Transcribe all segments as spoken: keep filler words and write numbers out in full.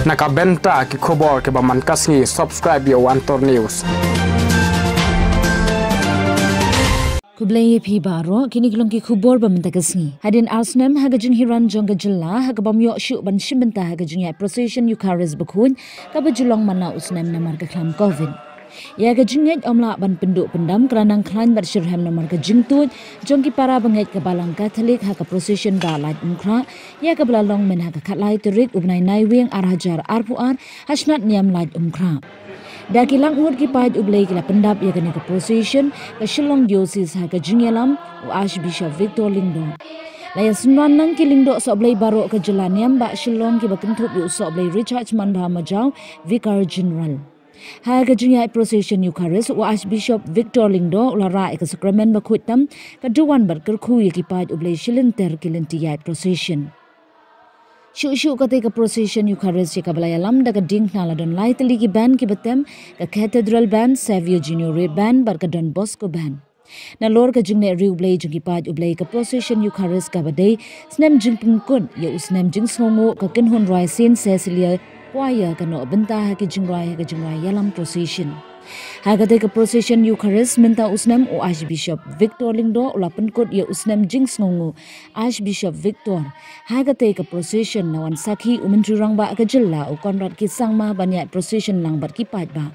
Na ka bynta ki khubor kiba man ka sngi, subscribe ïa u Antor News. Khublei ïa phi baroh, kine ki long ki khubor ba mynta ka sngi. Hadien ar snem ha ka jinghiar jong ka jylla, ha kaba ym ïoh shuh ban shim bynta ha ka jingïaid procession Eucharist bakhuid, kaba ju long man la u snem namar ka khlam covid. Ïa ka jingngeit ym lah ban pynduh pyndam, ka la nang khlaiñ bad shitrhem namar ka jingtuid jong ki para bangeit ka Balang Katholik ha ka procession Bah Lait Umkhrah, ïa kaba la long myn ha ka khatlai tarik u bnai Naiwieng ar hajar arphew ar, ha shnat niam Lait Umkhrah. Da ki lak ngut ki paid U Blei ki la pyndap ïa kane ka procession, ka Shillong Diocese ha ka jingïalam u Archbishop Victor Lyngdoh. La ïa synran lang ki lyngdoh sohblei baroh ka jylla niam Bah Shillong kiba kynthup ïa u Sohblei Richard Manbha Majaw, Vicar General. Ha ka jingïaid procession Eucharist, u Archbishop Victor Lyngdoh u la rah ïa ka sakramen bakhuid tam, ka duwan bad kyrkhu ïa ki paid U Blei shilynter ki lynti ïaid procession. Shuh shuh katei ka procession Eucharist ïa kaba la ïalam da ka diengphna la don lai tylli ki band kiba tem, ka Cathedral Band, Saviour Junior Red Band bad ka Don Bosco Band. Nalor ka jingleh ri U Blei jong ki paid U Blei, ka procession Eucharist kaba dei snem jingpynkut ïa u snem jingsngewnguh ka kynhun rwai Saint Cecilia Choir ka noh bynta ha ki jingrwai ha ka jingrwai ïalam procession. Ha katei ka procession Eucharist mynta u snem u Archbishop Victor Lyngdoh u la pynkut ïa u snem jingsngewnguh Archbishop Victor. Ha katei ka procession la wan sakhi u Myntri Rangbah ka jylla u Conrad K Sangma ban ïaid procession lang bad ki paidbah.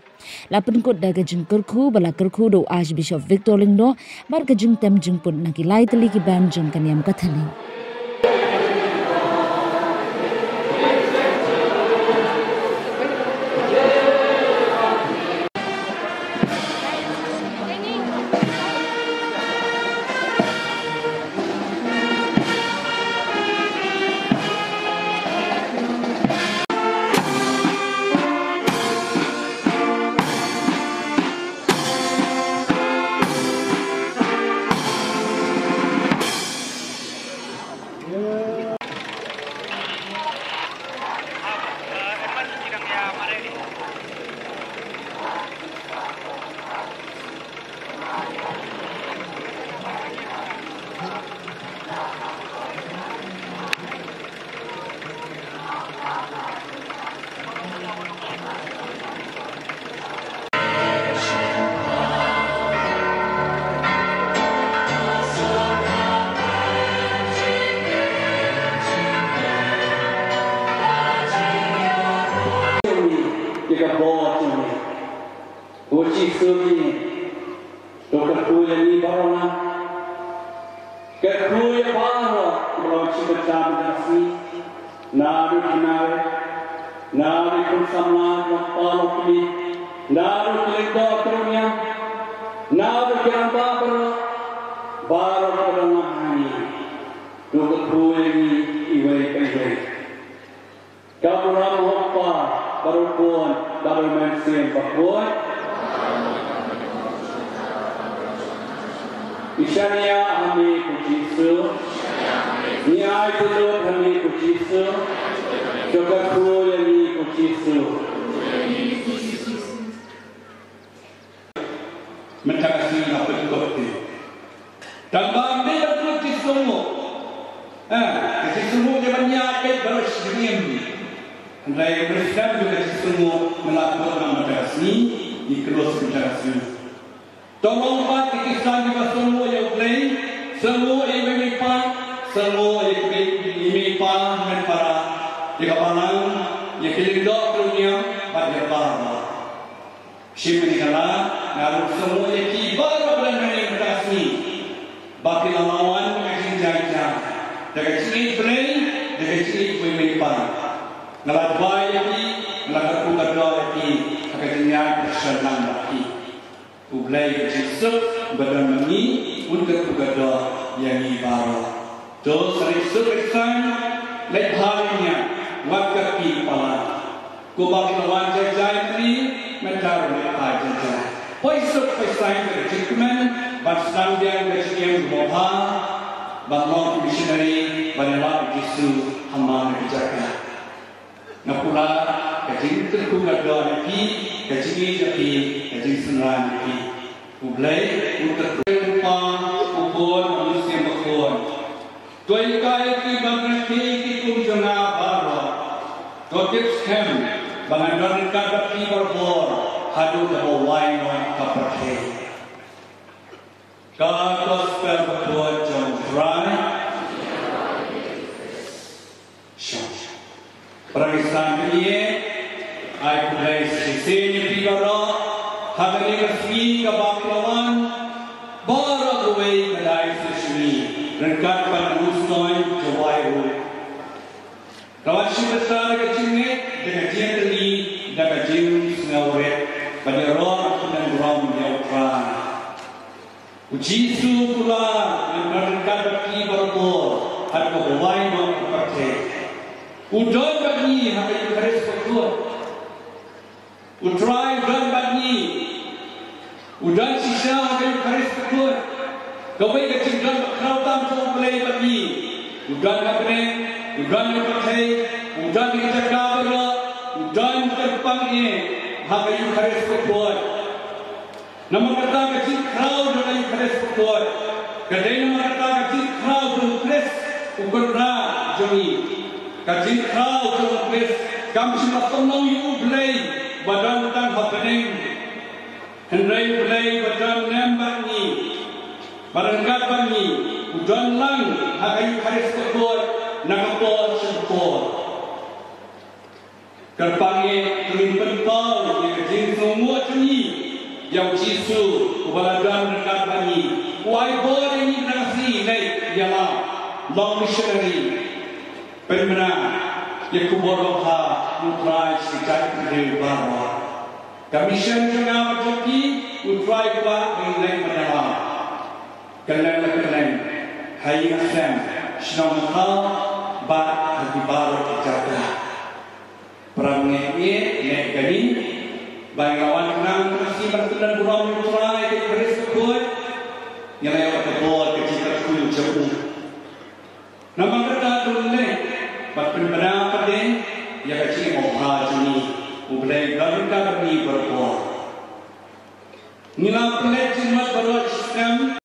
La pynkut da ka jingkyrkhu ba la kyrkhu da u Archbishop Victor Lyngdoh bad ka jingtem jingput na ki lai tylli ki band jong ka niam Katholik. Ïa ka bor jong me. Ko Jisu ngi, to kyrkhu ïa ngi baroh ngan. Kyrkhu ïa baroh kiba long shibynta mynta ka sngi. Naduh ki nongwei, naduh ki khun samla, long kpa long kmie, naduh ki lyngdoh ki rynïeng, naduh ki rangbah baroh, baroh kiba don ha ngi. To kyrkhu ïa ngi iwei pa iwei. Ka burom u Kpa bad u Khun bad u Mynsiem Bakhuid. Ngi shaniah ha me ko Jisu. Ngi ai khublei ha me ko Jisu. To kyrkhu ïa me ko Jisu. Mynta ka sngi nga pynkut ïa phi. Tang ba ym dei ban kut jingsngewnguh. Eh, ka jingsngewnguh dei ban ïaid beit baroh shi taïew. Hynrei ka mynsiem jong ka jingsngewnguh nga la kut na mynta ka sngi, ngi close mynta ka sngi. To long pat ki Khristan kiba sngewnguh ïa U Blei, sngewnguh ïa i mei i pa, sngewnguh ïa ki mei i pa, hynmen para, ïa ka balang, ïa ki lyngdoh ki rynïeng, bad ïa baroh. Shim kane ka lad, nga ruh sngewnguh ïa phi baroh ba don hangne mynta ka sngi. Ba phi la wan ha ka jingjia jia. Da ka jingïeit Blei, da ka jingïeit mei mei pa. Nga la duwai ïa phi, nga la kyrkhu kyrdoh ïa phi, ha ka jingïaid kyrshan lang bad phi. U Blei ka jingsuk, ba don ma ngi, un kyrkhu kyrdoh ïa ngi baroh. To sa leit suk leit saiñ, leit bha leit niam, wat ka phi palat. Kumba phi la wan jai jai mynta, mynta ruh leit bha jai jai. Poi suk poi saiñ ka jingkmen, ban sdang biang ka jingim kaba bha, ban long ki missionary, ban ïalap ïa u Jisu, ha man la ki jaka. Nga pura, ka jingkyrkhu kyrdoh ïa phi, ka jingïeit ïa phi, ka jingsynran ïa phi. U Blei, u kyrkhu u Kpa, u Khun, u Mynsiem Bakhuid. To ïa ka ïa phi ban rakhe ïa ki kum jong nga baroh. Ko tip skhem ba ngan don ryngkat bad phi barabor haduh ba u wai noh ka pyrthei. Ka Gospel bakhuid jong u Trai. Shong. Para Khristan, ai khublei shisien ïa phi baroh ha kane ka sngi kaba phi la wan baroh kawei ka diocese jong ngi ryngkat bad u Snoin Jowai ruh. Ka wan shim bynta da ka jingngeit, da ka jingkylli, da ka jingsngewrit, bad ïaroh bad kyrmen burom ïa u Trai. U Jisu u la, ngan don ryngkat bad phi barabor haduh ba u wai noh ka pyrthei. U don bad ngi ha ka Eukharist bakhuid. U Trai u don bad ngi. U don shisha ha ka Eukharist bakhuid. Kawei ka jingdon bakhraw tam jong U Blei bad ngi. U don ha bneng, u don ha pyrthei, u don ha ki jaka baroh, u don kyrpang eh ha ka Eukharist bakhuid. Namar kata ka jingkhraw jong ka Eukharist bakhuid ka dei namar kata ka jingkhraw jong u Khrist u Kynrad jong ngi. Ka jingkhraw jong u Khrist kam shym la tymmen ïa U Blei ba don tang ha bneng. Hynrei U Blei ba don lem bad ngi, ba ryngkat bad ngi, u don lang ha ka Eukharist bakhuid na ka por sha ka por. Kyrpang eh, to ngin pynpaw ïa ka jingsngewnguh jong ngi ïa u Jisu uba la don ryngkat bad ngi. U ai bor ïa ngi, nang sngewthuh ïa la long missionary. Pynbna ïa ka khubor babha u Trai sha ki jaitbynriew baroh. Ka mission jong nga bad jong phi, u Trai u kwah ba ngin leit ban ïalam. Kylleng la kylleng, ha ïing ha sem, shnong ha thaw, bad ha ki baroh ki jaka. Para bangeit, ngi ngeit kane ba ngi la wan khnang ka sngi ban kyrmen burom ïa u Trai ha ka Eukharist bakhuid. Ngi la ïoh ka bor ka jingkyrkhu jong u. Namar kata to leit bad pynbna pat ïa ka jingim babha jong ngi. U Blei un don ryngkat bad ngi barabor. Ngi la pynleit jingmut baroh shi snem.